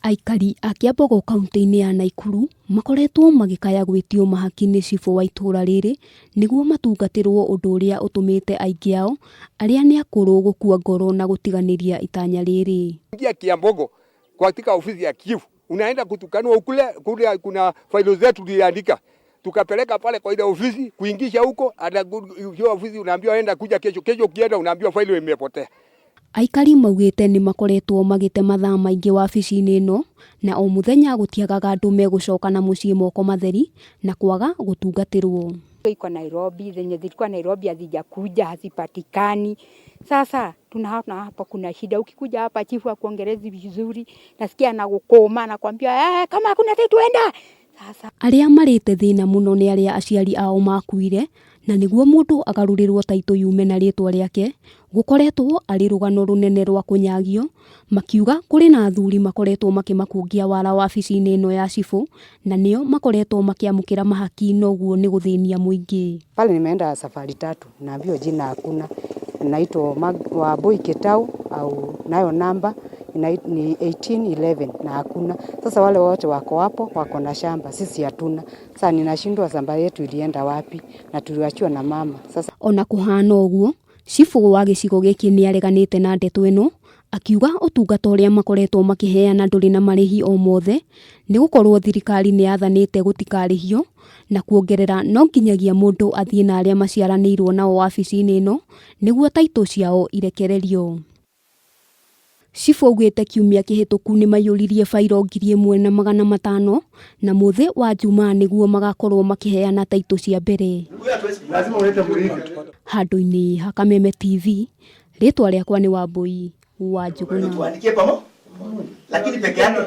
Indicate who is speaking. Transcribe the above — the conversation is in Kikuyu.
Speaker 1: Aikari a Kiambogo kaunti-inĩ ya Naikuru makoretwo magĩkaya gwĩtio mahaki nĩ cibũ wa itũra rĩrĩ nĩguo matungatĩrwo, ũndũ ũrĩa ũtũmĩte aingĩ ao arĩa nĩ akũrũ gũkua ngoro na gũtiganĩria itanya rĩrĩ.
Speaker 2: Ingia Kiambogo katika ofisi ya chief, unaenda kutukanwa ukule kule, kuna failo zetu tuliandika tukapeleka pale kwa ile ofisi kuingisha huko, hiyo ofisi unaambiwa enda kuja kesho. Kesho ukienda unaambiwa failo imepotea.
Speaker 1: Aikari maugĩte nĩ makoretwo magĩte mathaa maingĩ wabici-inĩ ĩno na o mũthenya gũtiagaga andũ megũcoka na mũciĩ moko matheri na kwaga gũtungatĩrwo.
Speaker 3: Iko Nairobi, zenye zilikuwa Nairobi hazijakuja, hazipatikani. Sasa tunaona hapa kuna shida. Ukikuja hapa chifu akuongelezi vizuri, nasikia anakukoma, anakwambia kama hakuna title enda. Sasa
Speaker 1: Arĩa marĩte thĩna mũno nĩ arĩa aciari ao makuire, na nĩguo mũndũ agarũrĩrwo taitũ yume na rĩtwa rĩake gũkoretwo arĩ rũgano rũnene rwa kũnyagio. Makiuga kũrĩ na athuri makoretwo makĩmakungia wara wabici-inĩ ĩno ya cibũ na nĩo makoretwo makĩamũkĩra mahaki, noguo nĩ gũthĩnia mũingĩ.
Speaker 4: Pale nimeenda safari tatu, naambiwa jina hakuna. Naitwa Wambui Kitau au nayo namba ni 1811 na hakuna. Sasa wale wote wako hapo wako na shamba, sisi hatuna. Sasa ninashindwa shamba yetu ilienda wapi na tuliachiwa na mama. Sasa
Speaker 1: Ona kũhana ũguo, cibũ wa gĩcigo gĩkĩ nĩ areganĩte na ndeto ĩno, akiuga ũtungata ũrĩa makoretwo makĩheana ndũrĩ na marĩhi o mothe nĩ gũkorwo thirikari nĩ yathanĩte gũtikarĩhio, na kuongerera no nginyagia mũndũ athiĩ na arĩa maciaranĩirwo nao wabici-inĩ ĩno nĩguo taitũ ciao irekererio. Cibũ augĩte kiumia kĩhĩtũku nĩ maiyũririe bairo 1500 na mũthĩ wa Jumaa nĩguo magakorwo makĩheana taitũ cia mbere. Handũ-inĩ ha Kameme TV, rĩtwa rĩakwa nĩ Wambui wa Njũgũna.
Speaker 5: Tuandikie pamoja, lakini peke yake.